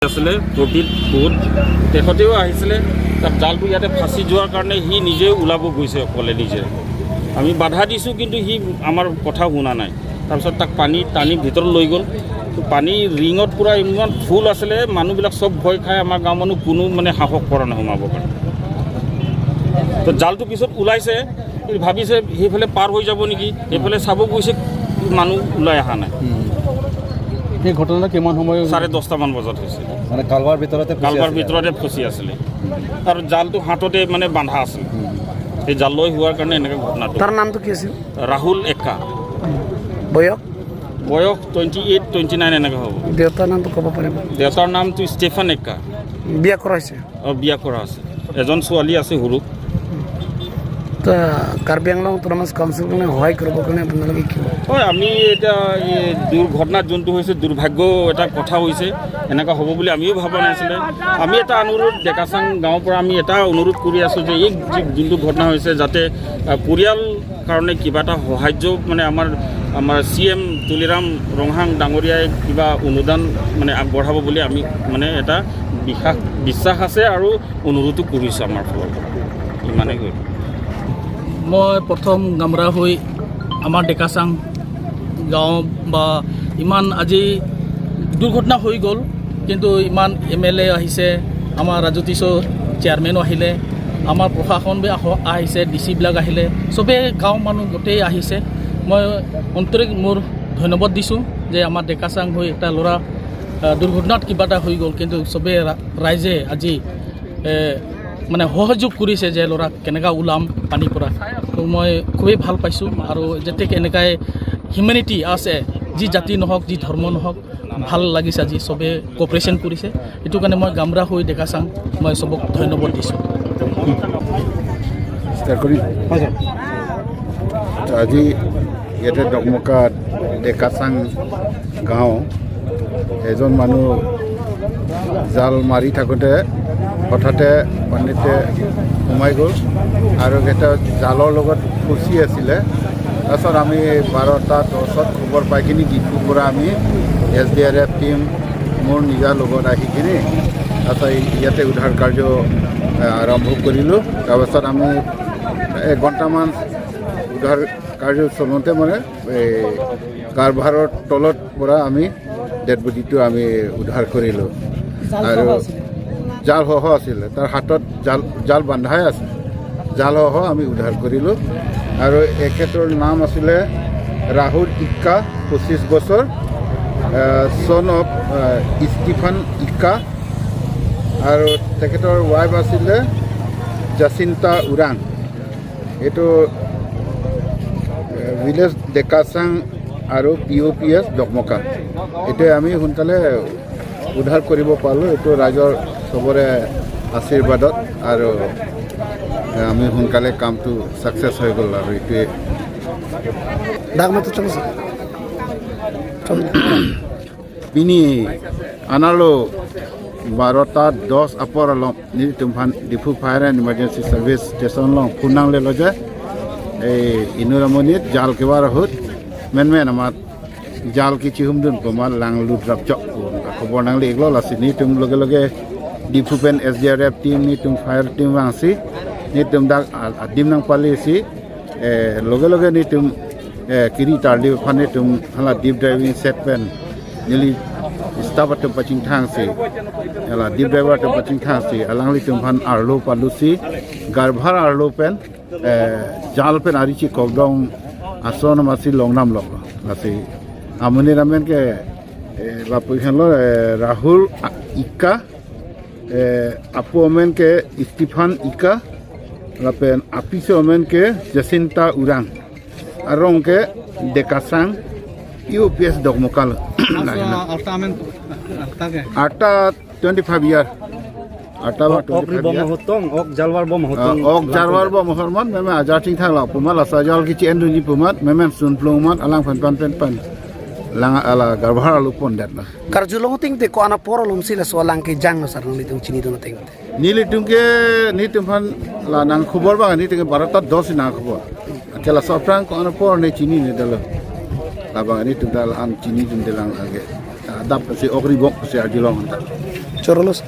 আছিলে ফূৰ্তিত বহুত, তেখেতেও আহিছিলে। তাত জালটো ইয়াতে ফাঁচি যোৱাৰ কাৰণে সি নিজেও ওলাব গৈছে অকলে নিজে। আমি বাধা দিছোঁ, কিন্তু সি আমাৰ কথা শুনা নাই। তাৰপিছত তাক পানী টানি ভিতৰত লৈ গ'ল। তো পানী ৰিঙত পূৰা ইমান ফুল আছিলে, মানুহবিলাক চব ভয় খাই আমাৰ গাঁৱৰ মানুহ কোনো মানে সাহস কৰা নাই সোমাবৰ কাৰণে। তো জালটো পিছত ওলাইছে, ভাবিছে সেইফালে পাৰ হৈ যাব নেকি, সেইফালে চাব গৈছে, মানুহ ওলাই অহা নাই। এই ঘটনাটো কিমান সময়? 10:30মান বজাত হৈছে। মানে কালভাৰ ভিতৰতে ফচি কালভাৰ আছিলে? ভিতৰতে ফচি আছিলে আৰু জালটো হাততে মানে বান্ধা আছিল। সেই জাল লৈ হোৱাৰ কাৰণে এনেকৈ ঘটনাটো। তাৰ নামটো কি আছিল? ৰাহুল এক্কা। বয়স? বয়স 28, 29 এনেকৈ হ'ব। দেউতাৰ নামটো ক'ব পাৰিব? দেউতাৰ নামটো ষ্টেফান এক্কা। বিয়া কৰাইছে? অঁ, বিয়া কৰা আছে, এজন ছোৱালী আছে সৰু। তো কাৰ্বি আংলং অট'নমাছ কাউন্সিল কাৰণে সহায় কৰিবৰ কাৰণে আপোনালোকে কি ক'ব? হয়, আমি এতিয়া এই দুৰ্ঘটনাত যোনটো হৈছে, দুৰ্ভাগ্য এটা কথা হৈছে। এনেকুৱা হ'ব বুলি আমিও ভবা নাছিলে। আমি এটা অনুৰোধ, ডেকাচাং গাঁৱৰ পৰা আমি এটা অনুৰোধ কৰি আছোঁ যে এই যোনটো ঘটনা হৈছে, যাতে পৰিয়াল কাৰণে কিবা এটা সাহাৰ্য মানে আমাৰ আমাৰ চি এম তুলিৰাম ৰংহাং ডাঙৰীয়াই কিবা অনুদান মানে আগবঢ়াব বুলি আমি মানে এটা বিশ্বাস আছে আৰু অনুৰোধো কৰিছোঁ আমাৰ ফালৰ পৰা। ইমানেই হ'ল। মই প্ৰথম গামৰা হৈ আমাৰ ডেকাচাং গাঁও বা ইমান আজি দুৰ্ঘটনা হৈ গ'ল, কিন্তু ইমান এম এল এ আহিছে, আমাৰ ৰাজতিছ চেয়াৰমেনো আহিলে, আমাৰ প্ৰশাসন বি আহিছে, ডি চিবিলাক আহিলে, চবেই গাঁও মানুহ গোটেই আহিছে। মই আন্তৰিক মোৰ ধন্যবাদ দিছোঁ যে আমাৰ ডেকাচাং হৈ এটা ল'ৰা দুৰ্ঘটনাত কিবা এটা হৈ গ'ল, কিন্তু চবেই ৰাইজে আজি মানে সহযোগ কৰিছে যে ল'ৰাক কেনেকুৱা ওলাম পানীৰ পৰা। তো মই খুবেই ভাল পাইছোঁ আৰু যাতে এনেকুৱাই হিউমেনিটি আছে, যি জাতি নহওক, যি ধৰ্ম নহওক, ভাল লাগিছে। আজি চবে কোঅপাৰেশ্যন কৰিছে, সেইটো কাৰণে মই গামৰা হৈ ডেকাচাং মই চবক ধন্যবাদ দিছোঁ। ষ্টাৰ্ট কৰিম। আজি ইয়াতে ডকমকা ডেকাচাং গাঁও এজন মানুহ জাল মাৰি থাকোঁতে হঠাতে পানীতে সোমাই গ'ল আৰু এটা জালৰ লগত ফচি আছিলে। তাৰপিছত আমি 12টা 10ত খবৰ পাই কিনি ডিফুৰ পৰা আমি S D R F team মোৰ নিজা লগত আহি কিনি তাৰপিছত ইয়াতে উদ্ধাৰ কাৰ্য আৰম্ভ কৰিলোঁ। তাৰপাছত আমি এঘণ্টামান উদ্ধাৰ কাৰ্য চলোঁতে মানে এই কাৰভাৰৰ তলত পৰা আমি ডেড বডিটো আমি উদ্ধাৰ কৰিলোঁ আৰু জালসহ আছিলে, তাৰ হাতত জাল জাল বান্ধাই আছে, জালসহ আমি উদ্ধাৰ কৰিলোঁ। আৰু এখেতৰ নাম আছিলে ৰাহুল ইক্কা, 25 বছৰ, ছন অফ ষ্টিফান ইক্কা আৰু তেখেতৰ ৱাইফ আছিলে জাচিন্তা উৰাং। এইটো ভিলেজ ডেকাচাং আৰু পি অ' পি এছ ডকমকা। এইটোৱে আমি সোনকালে উদ্ধাৰ কৰিব পালোঁ। এইটো ৰাইজৰ চবৰে আশীৰ্বাদত আৰু আমি সোনকালে কামটো ছাকচেছ হৈ গ'ল আৰু এইটোৱে। ডাক মাত্ৰ চলিছে। Bini analo 12টা 10 apor along ni tumpan Diphu Fire and Emergency Service Station long punang le loje এই inuramoni jal kebar hut men men amat jal ki chihum dun komal lang lu drap chok খবর নাংলে এগুলো লাসি নি তুম লগে লগে Diphu PAN SDRF team নি তুম fire team আসি নি তুম দাক ডিম নাং পালি সি লগে লগে নি তুম kiri tarli phane tum hala deep diving set pen nili staff tum paching thang si ala deep diver tum paching thang si alangli tum phan arlo palusi garbhar arlo pen jal pen arichi kokdong ason masi longnam lok lasi amuni ramen ke lapui lo Rahul Ika apu omen ke Stephen Ika lapen apise omen ke Jacinta Urang arong ke Dekasang UPS Dokmokal আটা 25 ইয়ার আটা বা 25 ইয়ার। Ok jalwar bom. Ok jarwar bo mohorman meme ajar ting thang la pumal asa jal ki chen ni pumat meme sun plung mat alang phan pan pen pan lang ala garbhar alu pon dat la. Karjulong ting te ko ana poro lom sila so lang ke jang no sar nang litung chini dono ting te. Nili tungke ni tumfan la nang khobor ba ni tungke 12টা 10 nang khobor kela soprang ko ana por ne chini ne dalo la ba ni tum dal am chini tum delang age adap se okri bok se ajulong anta. চৰলছ।